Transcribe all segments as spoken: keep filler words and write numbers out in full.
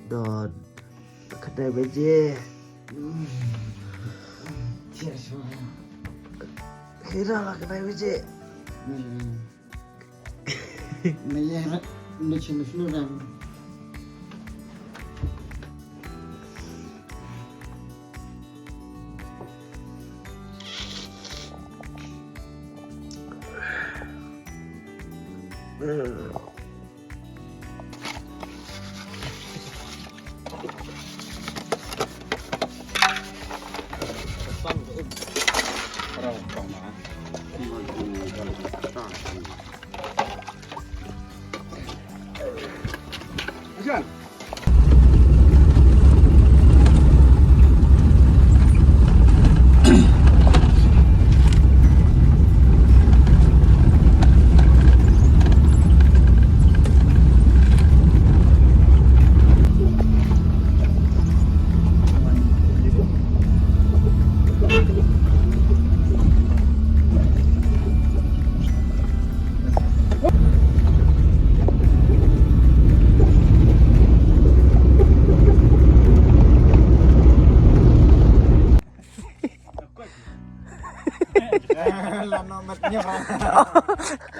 Don. Khyndai baje. Hira la khyndai baje.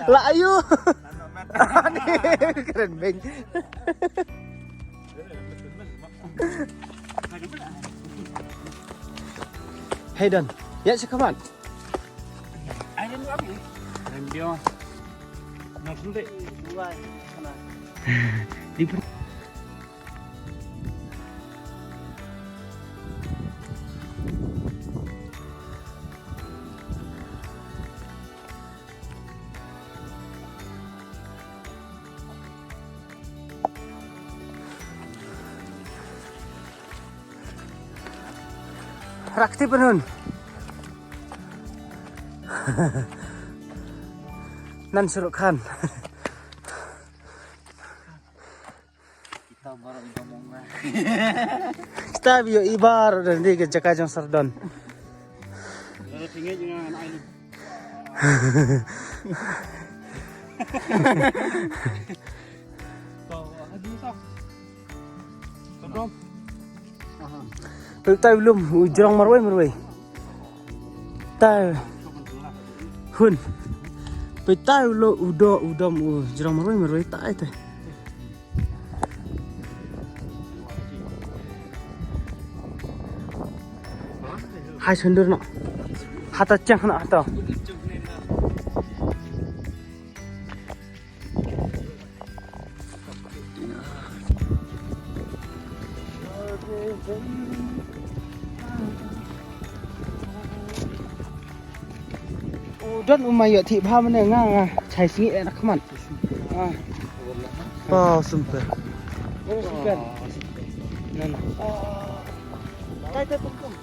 La ayu. Kren beng. Hey Don, ya sih kawan. Di Rakti penun. Nan suruk khan. Kita baru iba mong lah. Kita bio ibar dan di ke jaka jong sardon. Ada tinggi dengan air. Kau ada sah. Sardon. Pyntai u lum u jrong marwei marwei. Tai hun. Pyntai u lo u do u dom u jrong marwei marwei tai tai. Hai sundur no. Hata chang no hata. U don u ma ïoh thik bha mane nga nga chai sngi eh na khmat. Ah. Wow, super. Oh, super. Nan. Ah. Kai te pung pung.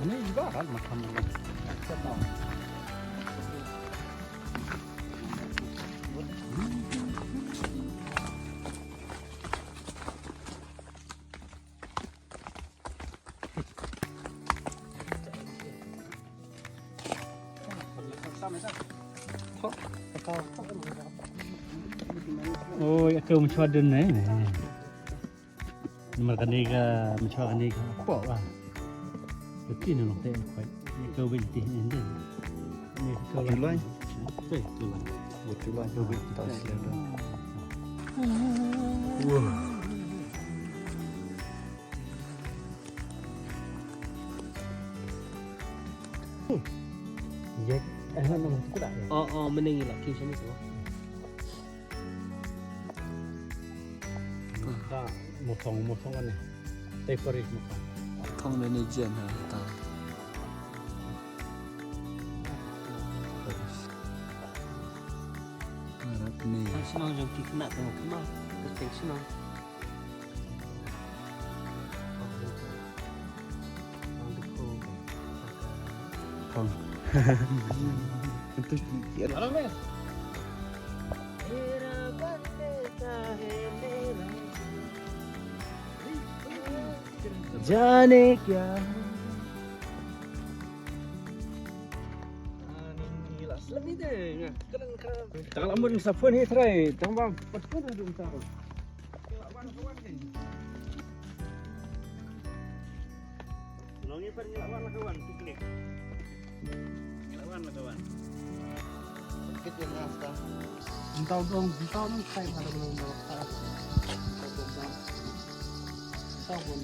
Ini juga kan makam orang. Oi, aka mynchwa dun ne. Namar kane ka mynchwa kane ka kwah ba. Ka ti ne long te kwah. Ka wei ti ne. Tulai. Tulai. Tulai. Wah. Ye, eh, na, na, na, na. Oh, oh, mynne ngi la kiew shane to. Ka mosong, mosong ane. Te pari mosong. Thong ne ne jen ha ta. Arab ne. Tang shnong jong ki khynnah tang khynnah. Tang shnong. Thong. Itu ki, ki. Jane kya hai. Tang lamon sa phone hi trai, tang ba pat phone dum sa. Ngi pat ngi la wan la ka wan picnic. Ngi la wan la ka wan. Kit yang asta. Entau dong, entau nang kai pada belum dah. Entau dong. Entau pun.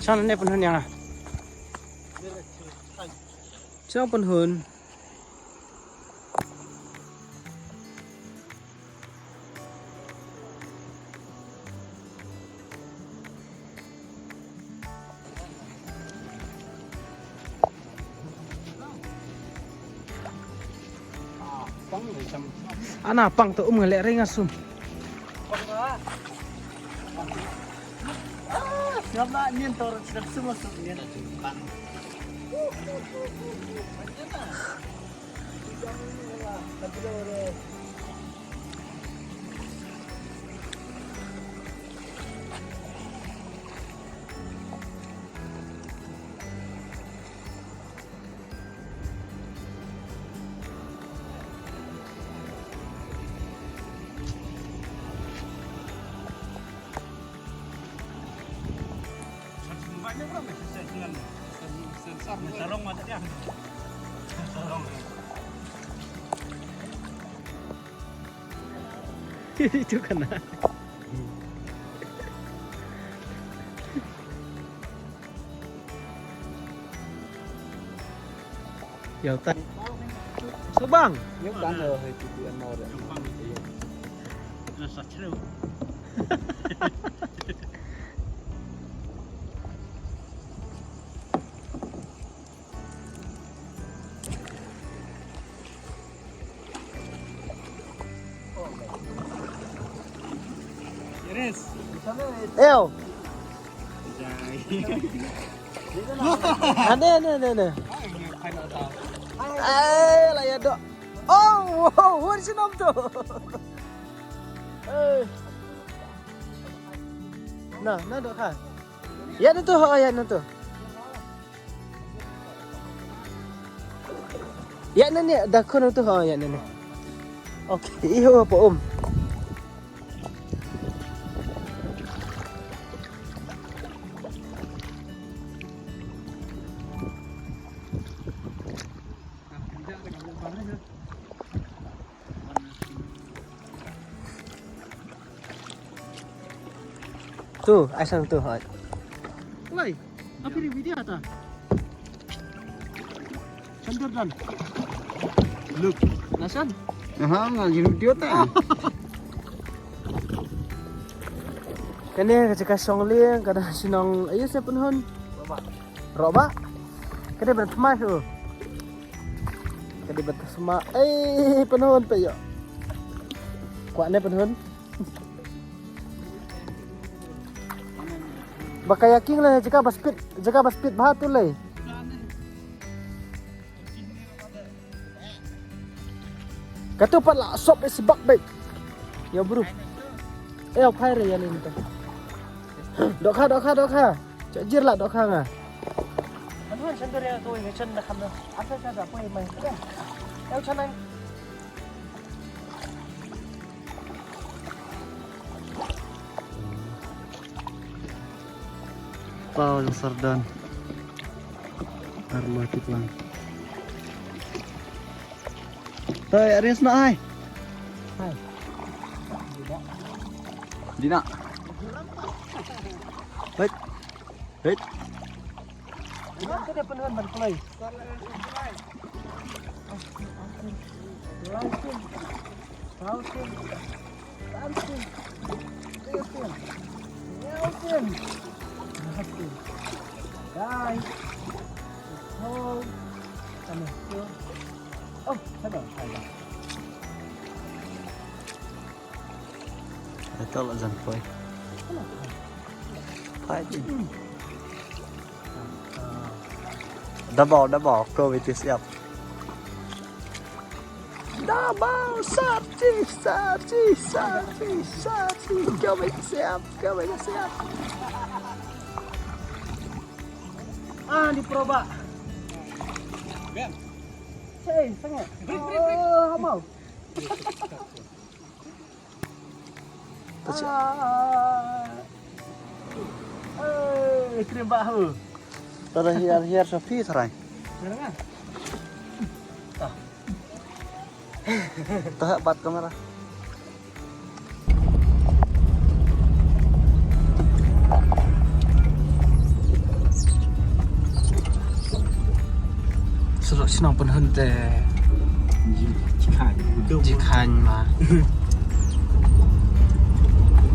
Shan ne pynhun yang ah. Shan pynhun. Ana pang to um ngalek ring asum. Ngam na nien tor sdang sum asum nien. Itu kan. Yau tan. Subang. Yau tan lo hai tu tu an mau dah. Rasa seru. Ew. Ane, ane, ane, ane. Ai, la ya do. Oh, wow, what is your name to? Eh. Na, na do kha. Ya na to, ha, ya na to. Ya na ne, da kono to ha, ya na ne. Okay, iho pa um. Tu, ai sang tu hoi. Woi, apa ni video ta? Chandra dan. Look. Nasan? Aha, ngan video ta. Kane ka jaka shong liang, ka da shnong, ayu se pynhun. Roba. Kane ban thma shu. Kane ban thma. Ei, pynhun pe yo. Kwah ne pynhun. Ba kayaking le jaka ba speed, jaka ba speed bha tu le. Katu pat la sop isi bak bek. Ya bro. Eh, phai re ya ni ta. Dokha, dokha, dokha. Chak jir la dokha nga. Anu chan tu re tu ya chan na kham na. Apa sa sa poi mai. Ya chan nang. Paw jong Sardon. Arlo tiplang. Toi, Aris na ai. Hai. Dina. Hei. Hei. Ito dia penuhan ban kulai. Lautin. Lautin. Tantin. Lautin. Lautin. Lautin. Dai. Oh. Ano? Oh, hello. Hello. Ito la jan poi. Hello. Pai di. Double, double, ko witi siap. Double, sarchi, sarchi, sarchi, sarchi. Ko witi siap, ko witi siap. Ah, di proba. Ben. Hey, sangat. Break, break, break. Oh, hamau. Tachi. Ah. Eh, krim bahu. Tada hiar hiar sapi sarai. Jangan. Ah. Tah bat kamera. Surok shnong Pynhun te. Jikhan. Jikhan ma.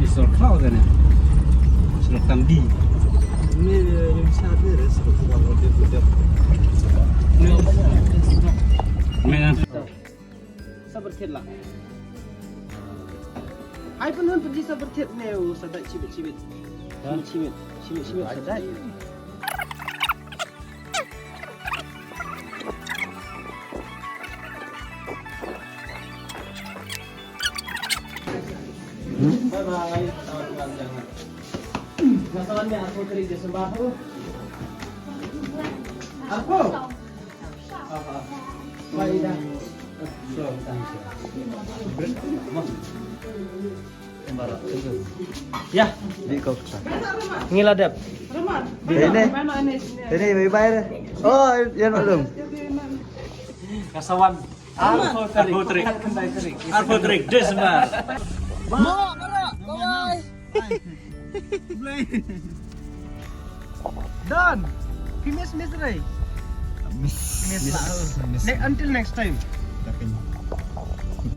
Ni surok kau kan? Surok Tambi. Ni, ni, ni, ni, surok kau. Ni, ni. Sabar thied lah. Hai Pynhun, pynji sabar thied ne u, sa dait shibit shibit. Ha? Shibit shibit. Shibit shibit sa dait. Bye bye. Selamat malam. Nga sa wan ne arphew tarik Disember tu. Arphew. Ya. Ngi la dep. Ini. Ini bye bye. Oh, ya no dong. Kasawan. Arphew tarik. Arphew tarik. Arphew tarik Disember. Bye bye. Done. Finish, miss, right? Miss. Miss lah. Miss. Ne-, until next time. Tapi